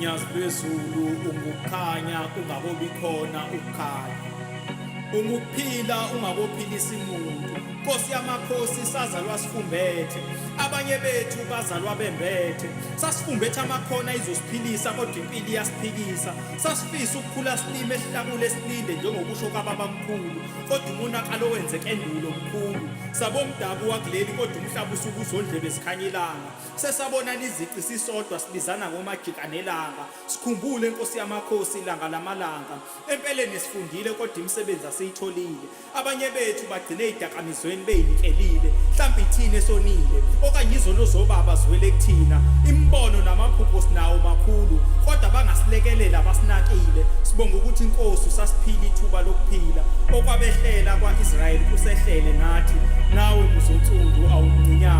Nyazi lwezulu ungukukhanya kungakobi khona ukukhanya. Ungukuphila ungakophilisi muntu. Nkosi yamakhosi sazalwa sifumbethe. Abanye bethu bazalwa bembethe. Sasifumbethe amakhona izosiphilisa kodwa impilo iyasiphikisa. Sasifisa ukukhula silime sihlakule silinde njengokusho kababamkhulu kodwa umonakalo owenzeke endulo mkhulu. Sabomdabu wakuleli kodwa umhlaba usuke uzondlebe zikhanya ilanga. Sesabonana izici sisodwa sibizana ngomajika nelanga. Sikhumbule Nkosi yamakhosi ilanga lamalanga. Empeleni sifundile kodwa imisebenzi asiyitholile. Abanye bethu bagcine ezidakamizweni beyinikelile. Mhlampe ithina esonile okanye izono zobaba ziwele kuthina. Imibono namaphupho sinawo makhulu kodwa bangasilekelela abasinakile. Sibonga ukuthi iNkosi usasiphile ithuba lokuphila. Okwabehlela kwa-Israyeli kusehlele nathi. Nawe muzonsundu awumncinyane.